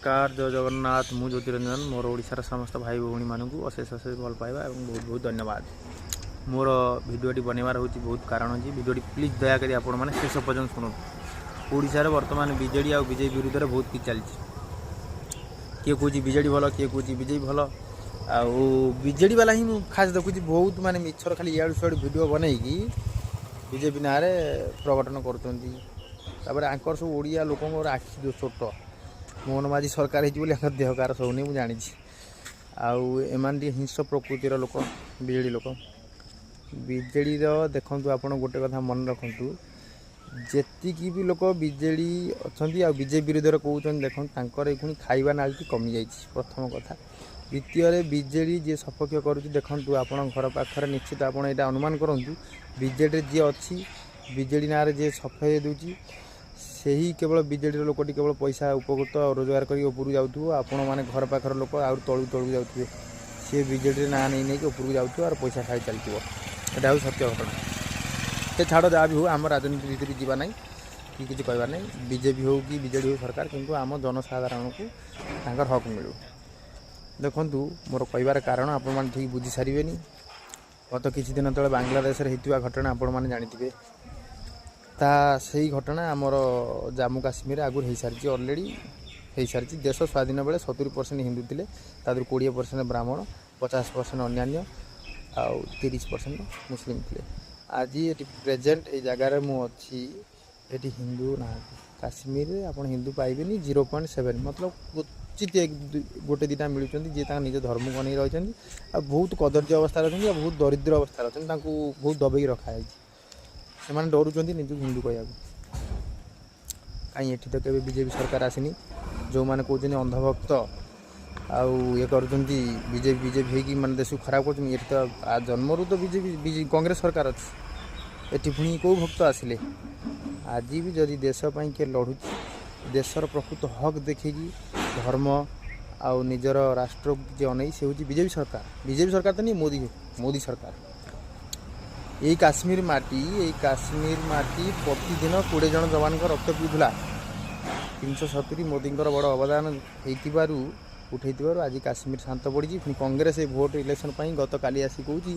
ନମସ୍କାର, ଜୟ ଜଗନ୍ନାଥ। ମୁଁ ଜ୍ୟୋତିରଞ୍ଜନ। ମୋର ଓଡ଼ିଶାର ସମସ୍ତ ଭାଇ ଭଉଣୀମାନଙ୍କୁ ଅଶେଷ ଅଶେଷ ଭଲ ପାଇବା ଏବଂ ବହୁତ ବହୁତ ଧନ୍ୟବାଦ। ମୋର ଭିଡ଼ିଓଟି ବନେଇବାର ହେଉଛି ବହୁତ କାରଣ ଅଛି। ଭିଡ଼ିଓଟି ପ୍ଲିଜ୍ ଦୟାକରି ଆପଣମାନେ ଶେଷ ପର୍ଯ୍ୟନ୍ତ ଶୁଣନ୍ତୁ। ଓଡ଼ିଶାରେ ବର୍ତ୍ତମାନ ବିଜେଡ଼ି ଆଉ ବିଜେପି ବିରୁଦ୍ଧରେ ବହୁତ କିଛି ଚାଲିଛି। କିଏ କହୁଛି ବିଜେଡ଼ି ଭଲ, କିଏ କହୁଛି ବିଜେପି ଭଲ। ଆଉ ବିଜେଡ଼ି ବାଲା ହିଁ ମୁଁ ଖାସ୍ ଦେଖୁଛି, ବହୁତ ମାନେ ମିଛର ଖାଲି ଇଆଡ଼ୁ ସିଆଡ଼ୁ ଭିଡ଼ିଓ ବନେଇକି ବିଜେପି ନାଁରେ ପ୍ରକଟନ କରୁଛନ୍ତି। ତାପରେ ଆଙ୍କର ସବୁ ଓଡ଼ିଆ ଲୋକଙ୍କର ଆଖି ଛୋଟ। ମୋହନ ମାଝୀ ସରକାର ହେଇଛି ବୋଲି ଆଙ୍କର ଦେହ କାର ସହୁନି, ମୁଁ ଜାଣିଛି। ଆଉ ଏମାନେ ଟିକେ ହିଂସ୍ର ପ୍ରକୃତିର ଲୋକ, ବିଜେଡ଼ି ଲୋକ। ବିଜେଡ଼ିର ଦେଖନ୍ତୁ, ଆପଣ ଗୋଟେ କଥା ମନେ ରଖନ୍ତୁ, ଯେତିକି ବି ଲୋକ ବିଜେଡ଼ି ଅଛନ୍ତି ଆଉ ବିଜେପି ବିରୁଦ୍ଧରେ କହୁଛନ୍ତି, ଦେଖନ୍ତୁ ତାଙ୍କର ଏଇଖୁଣି ଖାଇବା ନାଳିଟି କମିଯାଇଛି, ପ୍ରଥମ କଥା। ଦ୍ୱିତୀୟରେ, ବିଜେଡ଼ି ଯିଏ ସପକ୍ଷ କରୁଛି, ଦେଖନ୍ତୁ ଆପଣଙ୍କ ଘର ପାଖରେ ନିଶ୍ଚିତ ଆପଣ ଏଇଟା ଅନୁମାନ କରନ୍ତୁ, ବିଜେଡ଼ିରେ ଯିଏ ଅଛି, ବିଜେଡ଼ି ନାଁରେ ଯିଏ ସଫେଇ ଦେଉଛି, ସେହି କେବଳ ବିଜେଡ଼ିର ଲୋକଟି କେବଳ ପଇସା ଉପକୃତ, ରୋଜଗାର କରିକି ଉପରକୁ ଯାଉଥିବ। ଆପଣମାନେ ଘର ପାଖର ଲୋକ ଆହୁରି ତଳକୁ ତଳକୁ ଯାଉଥିବେ। ସିଏ ବିଜେଡ଼ିରେ ନାଁ ନେଇ ନେଇକି ଉପରକୁ ଯାଉଥିବ ଆଉ ପଇସା ଖାଇ ଚାଲିଥିବ। ଏଇଟା ହେଉଛି ସତ୍ୟ ଘଟଣା। ସେ ଛାଡ଼, ଯାହା ବି ହଉ, ଆମ ରାଜନୀତି ଭିତରେ ଯିବା ନାହିଁ କି କିଛି କହିବାର ନାହିଁ। ବିଜେପି ହଉ କି ବିଜେଡ଼ି ହଉ ସରକାର, କିନ୍ତୁ ଆମ ଜନସାଧାରଣଙ୍କୁ ତାଙ୍କର ହକ୍ ମିଳୁ। ଦେଖନ୍ତୁ, ମୋର କହିବାର କାରଣ ଆପଣମାନେ ଠିକ୍ ବୁଝି ସାରିବେନି। ଗତ କିଛି ଦିନ ତଳେ ବାଂଲାଦେଶରେ ହେଇଥିବା ଘଟଣା ଆପଣମାନେ ଜାଣିଥିବେ। ତା ସେଇ ଘଟଣା ଆମର ଜାମ୍ମୁ କାଶ୍ମୀରରେ ଆଗରୁ ହେଇସାରିଛି, ଅଲରେଡ଼ି ହେଇସାରିଛି। ଦେଶ ସ୍ୱାଧୀନ ବେଳେ 70% ହିନ୍ଦୁ ଥିଲେ, ତା ଦେହରୁ 20% ବ୍ରାହ୍ମଣ, 50% ଅନ୍ୟାନ୍ୟ ଆଉ 30% ମୁସଲିମ ଥିଲେ। ଆଜି ଏଠି ପ୍ରେଜେଣ୍ଟ ଏଇ ଜାଗାରେ ମୁଁ ଅଛି, ଏଠି ହିନ୍ଦୁ ନାହାନ୍ତି। କାଶ୍ମୀରରେ ଆପଣ ହିନ୍ଦୁ ପାଇବେନି, 0.7, ମତଲବ କ୍ୱଚିତ ଏକ ଗୋଟେ ଦୁଇଟା ମିଳୁଛନ୍ତି, ଯିଏ ତାଙ୍କ ନିଜ ଧର୍ମକୁ ଅନେଇ ରହିଛନ୍ତି ଆଉ ବହୁତ କଦର୍ଯ୍ୟ ଅବସ୍ଥାରେ ଅଛନ୍ତି ଆଉ ବହୁତ ଦରିଦ୍ର ଅବସ୍ଥାରେ ଅଛନ୍ତି। ତାଙ୍କୁ ବହୁତ ଦବେଇକି ରଖାଯାଇଛି। ସେମାନେ ଡରୁଛନ୍ତି ନିଜକୁ ହିନ୍ଦୁ କହିବାକୁ। କାହିଁ ଏଠି ତ କେବେ ବିଜେପି ସରକାର ଆସିନି। ଯେଉଁମାନେ କହୁଛନ୍ତି ଅନ୍ଧଭକ୍ତ ଆଉ ଇଏ କରୁଛନ୍ତି, ବିଜେପି ବିଜେପି ହେଇକି ମାନେ ଦେଶକୁ ଖରାପ କରୁଛନ୍ତି, ଏଠି ତ ଜନ୍ମରୁ ତ ବିଜେପି କଂଗ୍ରେସ ସରକାର ଅଛି। ଏଠି ପୁଣି କେଉଁ ଭକ୍ତ ଆସିଲେ? ଆଜି ବି ଯଦି ଦେଶ ପାଇଁ କିଏ ଲଢ଼ୁଛି, ଦେଶର ପ୍ରକୃତ ହକ୍ ଦେଖିକି ଧର୍ମ ଆଉ ନିଜର ରାଷ୍ଟ୍ରକୁ ଯିଏ ଅନେଇ, ସେ ହେଉଛି ବିଜେପି ସରକାର। ବିଜେପି ସରକାର ତ ନି, ମୋଦି ମୋଦି ସରକାର। ଏଇ କାଶ୍ମୀର ମାଟି, ଏଇ କାଶ୍ମୀର ମାଟି ପ୍ରତିଦିନ 20 ଜଣ ଯବାନଙ୍କ ରକ୍ତ ପିଉଥିଲା। 370 ମୋଦିଙ୍କର ବଡ଼ ଅବଦାନ ହେଇଥିବାରୁ, ଉଠେଇଥିବାରୁ ଆଜି କାଶ୍ମୀର ଶାନ୍ତ ପଡ଼ିଛି। ପୁଣି କଂଗ୍ରେସ ଏ ଭୋଟ ଇଲେକ୍ସନ୍ ପାଇଁ ଗତକାଲି ଆସି କହୁଛି,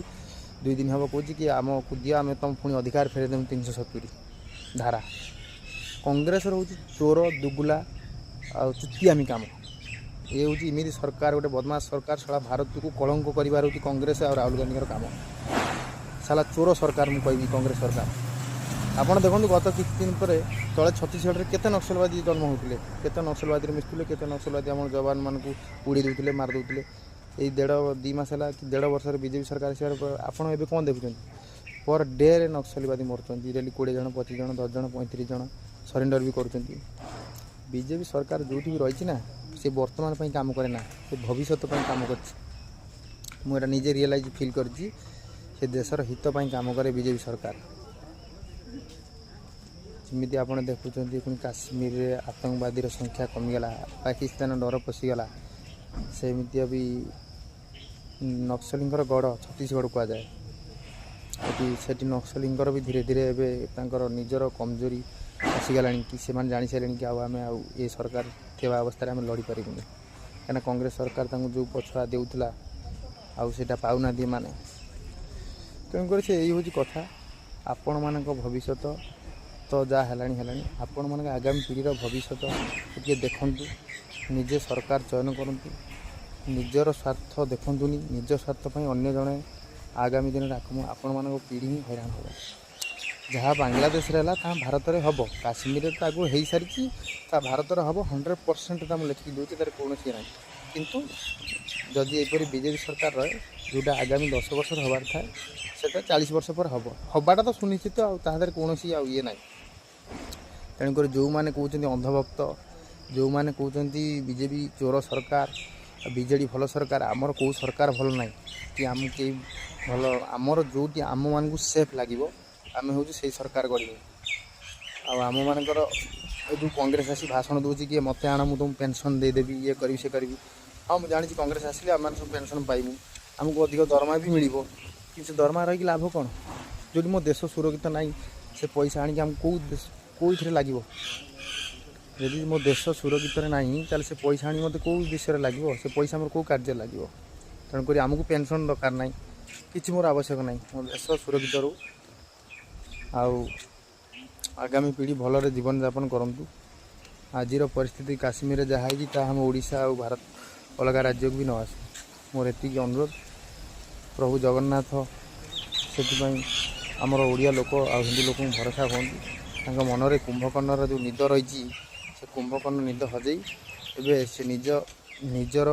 2 ଦିନ ହେବ କହୁଛି କି ଆମକୁ ଦିଅ, ଆମେ ତୁମ ପୁଣି ଅଧିକାର ଫେରେଇ ଦେବୁ, 370 ଧାରା। କଂଗ୍ରେସର ହେଉଛି ଚୋର, ଦୁଗୁଲା ଆଉ ଚୁତିଆମି କାମ। ଏ ହେଉଛି ଏମିତି ସରକାର, ଗୋଟେ ବଦମାସ ସରକାର। ଶଳା ଭାରତକୁ କଳଙ୍କ କରିବାର ହେଉଛି କଂଗ୍ରେସ ଆଉ ରାହୁଲ ଗାନ୍ଧୀଙ୍କର କାମ। ସାଲା ଚୋର ସରକାର ମୁଁ କହିବି କଂଗ୍ରେସ ସରକାର। ଆପଣ ଦେଖନ୍ତୁ, ଗତ କିଛି ଦିନ ପରେ ତଳେ ଛତିଶଗଡ଼ରେ କେତେ ନକ୍ସଲବାଦୀ ଜନ୍ମ ହେଉଥିଲେ, କେତେ ନକ୍ସଲବାଦୀରେ ମିଶୁଥିଲେ, କେତେ ନକ୍ସଲବାଦୀ ଆମ ଯବାନମାନଙ୍କୁ ଉଡ଼େଇ ଦେଉଥିଲେ, ମାରି ଦେଉଥିଲେ। ଏଇ ଦେଢ଼ 2 ମାସ ହେଲା କି ଦେଢ଼ ବର୍ଷରେ ବିଜେପି ସରକାର ଆସିବାର ଆପଣ ଏବେ କ'ଣ ଦେଖୁଛନ୍ତି? ପର ଡେରେ ନକ୍ସଲବାଦୀ ମରୁଛନ୍ତି ଡେଲି, 20 ଜଣ, 25 ଜଣ, 10 ଜଣ, 35 ଜଣ, ସରେଣ୍ଡର ବି କରୁଛନ୍ତି। ବିଜେପି ସରକାର ଯେଉଁଠି ବି ରହିଛି ନା, ସେ ବର୍ତ୍ତମାନ ପାଇଁ କାମ କରେ ନା, ସେ ଭବିଷ୍ୟତ ପାଇଁ କାମ କରିଛି। ମୁଁ ଏଇଟା ନିଜେ ରିଏଲାଇଜ୍ ଫିଲ୍ କରିଛି। ସେ ଦେଶର ହିତ ପାଇଁ କାମ କରେ ବିଜେପି ସରକାର। ଯେମିତି ଆପଣ ଦେଖୁଛନ୍ତି, ପୁଣି କାଶ୍ମୀରରେ ଆତଙ୍କବାଦୀର ସଂଖ୍ୟା କମିଗଲା, ପାକିସ୍ତାନ ଡର ପଶିଗଲା। ସେମିତିଆ ବି ନକ୍ସଲୀଙ୍କର ଗଡ଼ ଛତିଶଗଡ଼ କୁହାଯାଏ। ଏଠି ସେଠି ନକ୍ସଲୀଙ୍କର ବି ଧୀରେ ଧୀରେ ଏବେ ତାଙ୍କର ନିଜର କମଜୋରି ଆସିଗଲାଣି କି ସେମାନେ ଜାଣିସାରିଲେଣି କି ଆଉ ଆମେ ଆଉ ଏ ସରକାର ଥିବା ଅବସ୍ଥାରେ ଆମେ ଲଢ଼ିପାରିବୁନି। କାହିଁକିନା କଂଗ୍ରେସ ସରକାର ତାଙ୍କୁ ଯେଉଁ ପଛୁଆ ଦେଉଥିଲା, ଆଉ ସେଇଟା ପାଉନାହାନ୍ତି ଏମାନେ। ତେଣୁକରି ସେ ଏଇ ହେଉଛି କଥା। ଆପଣମାନଙ୍କ ଭବିଷ୍ୟତ ତ ଯାହା ହେଲାଣି ହେଲାଣି, ଆପଣମାନଙ୍କ ଆଗାମୀ ପିଢ଼ିର ଭବିଷ୍ୟତ ଟିକେ ଦେଖନ୍ତୁ। ନିଜେ ସରକାର ଚୟନ କରନ୍ତୁ, ନିଜର ସ୍ୱାର୍ଥ ଦେଖନ୍ତୁନି। ନିଜ ସ୍ୱାର୍ଥ ପାଇଁ ଅନ୍ୟ ଜଣେ ଆଗାମୀ ଦିନରେ ଆପଣମାନଙ୍କ ପିଢ଼ି ହିଁ ହଇରାଣ ହେବ। ଯାହା ବାଂଲାଦେଶରେ ହେଲା, ତାହା ଭାରତରେ ହେବ। କାଶ୍ମୀରରେ ତ ଆଗରୁ ହେଇସାରିଛି, ତାହା ଭାରତରେ ହେବ 100%। ତା ମୁଁ ଲେଖିକି ଦେଉଛି, ତାର କୌଣସି ନାହିଁ। କିନ୍ତୁ ଯଦି ଏପରି ବିଜେପି ସରକାର ରହେ, ଯେଉଁଟା ଆଗାମୀ 10 ବର୍ଷରେ ହେବାର ଥାଏ, ସେଟା 40 ବର୍ଷ ପରେ ହେବ। ହେବାଟା ତ ସୁନିଶ୍ଚିତ, ଆଉ ତା ଦେହରେ କୌଣସି ଆଉ ଇଏ ନାହିଁ। ତେଣୁକରି ଯେଉଁମାନେ କହୁଛନ୍ତି ଅନ୍ଧଭକ୍ତ, ଯେଉଁମାନେ କହୁଛନ୍ତି ବିଜେପି ଚୋର ସରକାର, ବିଜେଡ଼ି ଭଲ ସରକାର, ଆମର କେଉଁ ସରକାର ଭଲ ନାହିଁ କି ଆମକୁ କେହି ଭଲ। ଆମର ଯେଉଁଠି ଆମମାନଙ୍କୁ ସେଫ୍ ଲାଗିବ, ଆମେ ହେଉଛୁ ସେଇ ସରକାର ଗଢ଼ିବୁ। ଆଉ ଆମମାନଙ୍କର ଏ ଯେଉଁ କଂଗ୍ରେସ ଆସି ଭାଷଣ ଦେଉଛି କି ମୋତେ ଆଣ, ମୁଁ ତୁମକୁ ପେନ୍ସନ୍ ଦେଇଦେବି, ଇଏ କରିବି, ସେ କରିବି। ହଁ, ମୁଁ ଜାଣିଛି କଂଗ୍ରେସ ଆସିଲେ ଆମମାନେ ସବୁ ପେନ୍ସନ୍ ପାଇବୁ, ଆମକୁ ଅଧିକ ଦରମା ବି ମିଳିବ। କିନ୍ତୁ ସେ ଦରମା ରହିକି ଲାଭ କ'ଣ, ଯେଉଁଠି ମୋ ଦେଶ ସୁରକ୍ଷିତ ନାହିଁ? ସେ ପଇସା ଆଣିକି ଆମକୁ କେଉଁ ଦେଶ କେଉଁଥିରେ ଲାଗିବ? ଯଦି ମୋ ଦେଶ ସୁରକ୍ଷିତରେ ନାହିଁ, ତାହେଲେ ସେ ପଇସା ଆଣି ମୋତେ କେଉଁ ଉଦ୍ଦେଶ୍ୟରେ ଲାଗିବ? ସେ ପଇସା ମୋର କେଉଁ କାର୍ଯ୍ୟରେ ଲାଗିବ? ତେଣୁକରି ଆମକୁ ପେନ୍ସନ୍ ଦରକାର ନାହିଁ, କିଛି ମୋର ଆବଶ୍ୟକ ନାହିଁ। ମୋ ଦେଶ ସୁରକ୍ଷିତ ରହୁ ଆଉ ଆଗାମୀ ପିଢ଼ି ଭଲରେ ଜୀବନଯାପନ କରନ୍ତୁ। ଆଜିର ପରିସ୍ଥିତି କାଶ୍ମୀରରେ ଯାହା ହେଇଛି, ତାହା ଆମ ଓଡ଼ିଶା ଆଉ ଭାରତ ଅଲଗା ରାଜ୍ୟକୁ ବି ନ ଆସୁ, ମୋର ଏତିକି ଅନୁରୋଧ। ପ୍ରଭୁ ଜଗନ୍ନାଥ ସେଥିପାଇଁ ଆମର ଓଡ଼ିଆ ଲୋକ ଆଉ ହିନ୍ଦୁ ଲୋକଙ୍କୁ ଭରସା ହୁଅନ୍ତୁ। ତାଙ୍କ ମନରେ କୁମ୍ଭକର୍ଣ୍ଣର ଯେଉଁ ନିଦ ରହିଛି, ସେ କୁମ୍ଭକର୍ଣ୍ଣ ନିଦ ହଜେଇ ଏବେ ସେ ନିଜ ନିଜର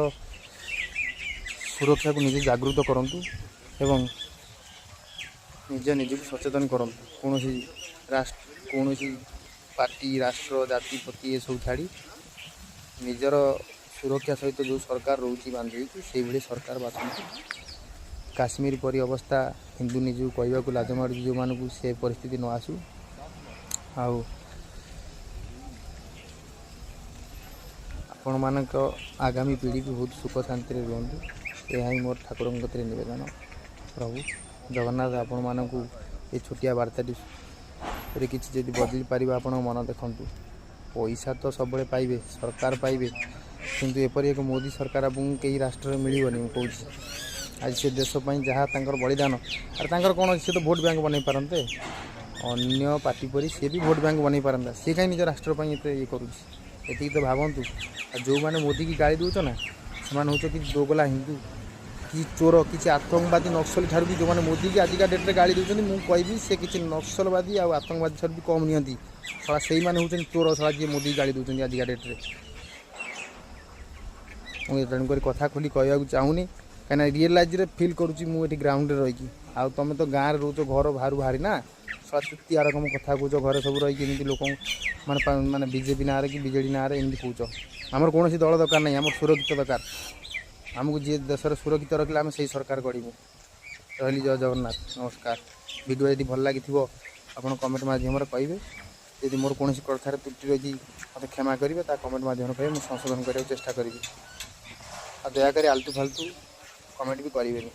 ସୁରକ୍ଷାକୁ ନିଜେ ଜାଗୃତ କରନ୍ତୁ ଏବଂ ନିଜ ନିଜକୁ ସଚେତନ କରନ୍ତୁ। କୌଣସି ରାଷ୍ଟ୍ର, କୌଣସି ପାର୍ଟି, ରାଷ୍ଟ୍ର, ଜାତି ପତି ଏସବୁ ଛାଡ଼ି ନିଜର ସୁରକ୍ଷା ସହିତ ଯେଉଁ ସରକାର ରହୁଛି ବାନ୍ଧି ହେଇକି, ସେଇଭଳି ସରକାର ବାଛନ୍ତୁ। କାଶ୍ମୀର ପରି ଅବସ୍ଥା, ହିନ୍ଦୁ ନିଜକୁ କହିବାକୁ ଲାଜ ମାଡ଼ୁଛି ଯେଉଁମାନଙ୍କୁ, ସେ ପରିସ୍ଥିତି ନ ଆସୁ। ଆଉ ଆପଣମାନଙ୍କ ଆଗାମୀ ପିଢ଼ି ବି ବହୁତ ସୁଖ ଶାନ୍ତିରେ ରୁହନ୍ତୁ, ଏହା ହିଁ ମୋର ଠାକୁରଙ୍କ କତିରେ ନିବେଦନ। ପ୍ରଭୁ ଜଗନ୍ନାଥ ଆପଣମାନଙ୍କୁ ଏ ଛୋଟିଆ ବାର୍ତ୍ତାଟି ରେ କିଛି ଯଦି ବଦଳି ପାରିବ ଆପଣଙ୍କ ମନ ଦେଖନ୍ତୁ। ପଇସା ତ ସବୁବେଳେ ପାଇବେ, ସରକାର ପାଇବେ, କିନ୍ତୁ ଏପରି ଏକ ମୋଦି ସରକାର ଆପଣଙ୍କୁ କେହି ରାଷ୍ଟ୍ରରେ ମିଳିବନି, ମୁଁ କହୁଛି। ଆଜି ସେ ଦେଶ ପାଇଁ ଯାହା ତାଙ୍କର ବଳିଦାନ। ଆରେ ତାଙ୍କର କ'ଣ ଅଛି? ସେ ତ ଭୋଟ୍ ବ୍ୟାଙ୍କ ବନେଇ ପାରନ୍ତେ। ଅନ୍ୟ ପାର୍ଟି ପରି ସିଏ ବି ଭୋଟ୍ ବ୍ୟାଙ୍କ ବନେଇ ପାରନ୍ତା। ସିଏ କାହିଁ ନିଜ ରାଷ୍ଟ୍ର ପାଇଁ ଏତେ ଇଏ କରୁଛି, ଏତିକି ତ ଭାବନ୍ତୁ। ଆଉ ଯେଉଁମାନେ ମୋଦିକି ଗାଳି ଦେଉଛ ନା, ସେମାନେ ହେଉଛ କି ଦୋଗଲା ହିନ୍ଦୁ, କିଛି ଚୋର, କିଛି ଆତଙ୍କବାଦୀ, ନକ୍ସଲି ଠାରୁ ବି। ଯେଉଁମାନେ ମୋଦିକି ଆଜିକା ଡେଟ୍ରେ ଗାଳି ଦେଉଛନ୍ତି, ମୁଁ କହିବି ସେ କିଛି ନକ୍ସଲବାଦୀ ଆଉ ଆତଙ୍କବାଦୀ ଠାରୁ ବି କମ୍ ନିଅନ୍ତି। ଶଳା ସେଇମାନେ ହେଉଛନ୍ତି ଚୋର, ଶଳା ଯିଏ ମୋଦିକି ଗାଳି ଦେଉଛନ୍ତି ଆଜିକା ଡେଟ୍ରେ। ମୁଁ ତେଣୁକରି କଥା ଖୋଲି କହିବାକୁ ଚାହୁଁନି, କାହିଁକିନା ରିଏଲାଇଜ୍ରେ ଫିଲ୍ କରୁଛି ମୁଁ ଏଠି ଗ୍ରାଉଣ୍ଡରେ ରହିକି। ଆଉ ତୁମେ ତ ଗାଁରେ ରହୁଛ, ଘର ବାହାରୁ ବାହାରି ନା, ଶଳା ଚୁତିଆ ରକମ କଥା କହୁଛ ଘରେ ସବୁ ରହିକି। ଏମିତି ଲୋକଙ୍କୁ ମାନେ ବିଜେପି ନାଁରେ କି ବିଜେଡ଼ି ନାଁରେ ଏମିତି କହୁଛ। ଆମର କୌଣସି ଦଳ ଦରକାର ନାହିଁ, ଆମର ସୁରକ୍ଷିତ ଦରକାର। ଆମକୁ ଯିଏ ଦେଶରେ ସୁରକ୍ଷିତ ରଖିଲେ, ଆମେ ସେଇ ସରକାର ଗଢ଼ିବୁ। ରହିଲି, ଜୟ ଜଗନ୍ନାଥ, ନମସ୍କାର। ଭିଡ଼ିଓ ଯଦି ଭଲ ଲାଗିଥିବ, ଆପଣ କମେଣ୍ଟ ମାଧ୍ୟମରେ କହିବେ। ଯଦି ମୋର କୌଣସି କଥାରେ ତ୍ରୁଟି ରହିଛି, ମୋତେ କ୍ଷମା କରିବେ। ତା କମେଣ୍ଟ ମାଧ୍ୟମରେ କହିବେ, ମୁଁ ସଂଶୋଧନ କରିବାକୁ ଚେଷ୍ଟା କରିବି। ଆଉ ଦୟାକରି ଆଲତୁ ଫାଲତୁ କମେଣ୍ଟ ବି କରିବେନି।